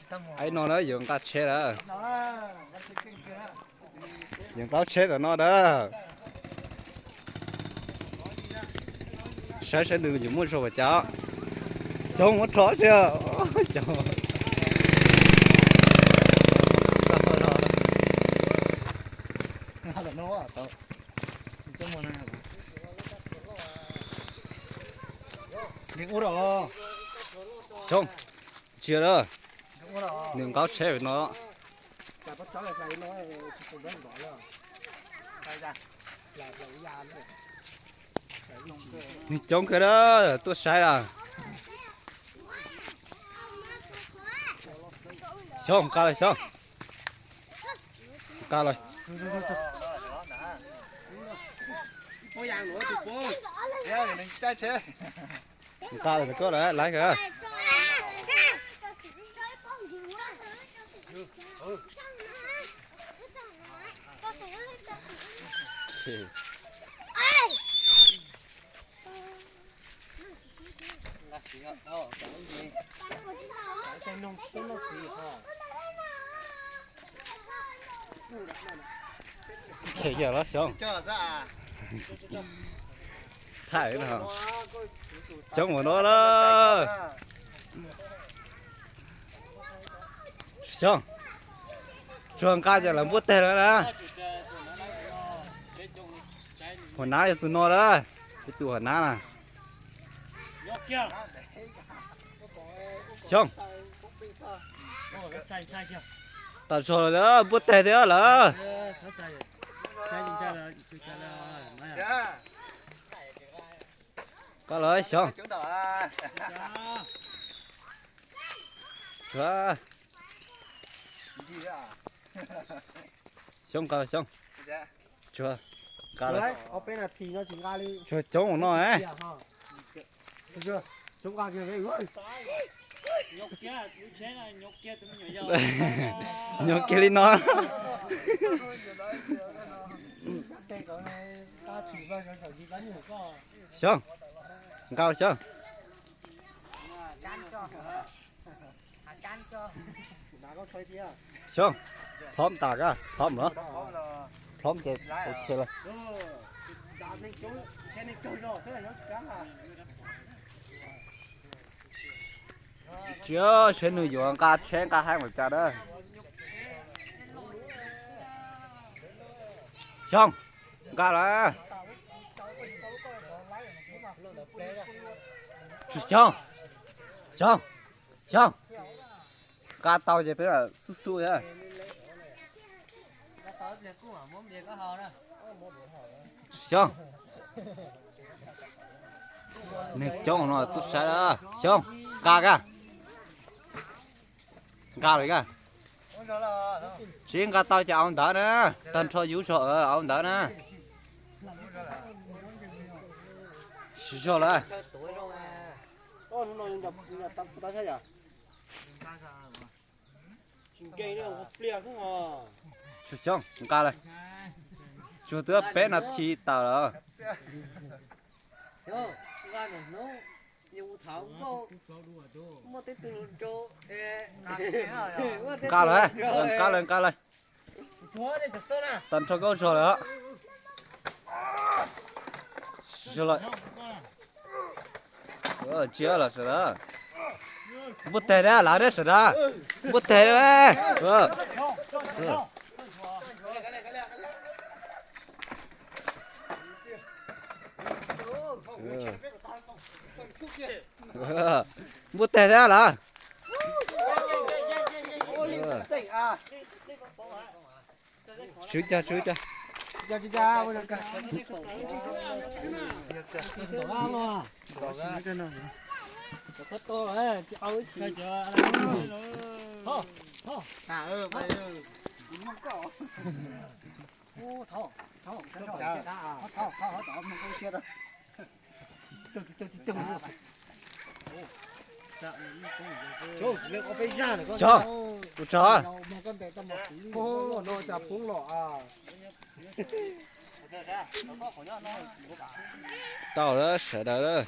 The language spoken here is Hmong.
Ib no na yuav nqa tsheb lawm. Yuav nqa tsheb tom no na. Saib saib nws yuav muaj zog puas cas. Xyov muab rho tsi. Xyov, ntsia lawm, nws nqa tsheb no. Nws coob kawg na, tuaj saib lawm. Xyov, nqa lawm Xyov. Nqa lawm. Nqa lawm koj lawm, laiv kawg. Khe yog los Xyoo. Thaij no. Coob ua no lawm. Xyoo, tsuag nqa ces lawv npuaj teg lawm na. Huam nav yog tus no lawm, tus huam nav na. Xyoo, tas zog lawm, npuaj teg thiab lawm. Koj lawm Xyoo. Xyoo, nqa lawm Xyoo. Tsuag, nqa lawm. Tsuag coob ua no. Nyob kiag li no. Xyoo, nqa lawm Xyoo. Xyoo, plob tas koj, plob lawm. Plob ces ua ke lawm. Tsis, saib nws yuav nqa tsheb nqa heev ua cas na. Xyoo, nqa lawm. Xyoo, Xyoo, Xyoo, nqa tau ces peb mam xub xub thiab. Xyoo, neeg coob no tuaj saib lawm. Xyoo, nqa koj. Nqa lawm koj. Tsis nqa tau ces au ntawd na. Tag nrho yub zog au ntawd na. Siv zog lawm. Tsuag Xyoo, nqa lawm. Tsuag twb peb nas this tawm lawm. Nqa lawm, nqa lawm, nqa lawm. Tag nrho koj zog lawm. Siv zog lawm. Tsis los sawv daws. Npuaj teg thiab lawv thiab sawv daws. Npuaj teg thiab. Npuaj teg thiab lawm. Swb cag, swb cag. Xyoo, kuv tso. Tau lawm sawv daws lawm.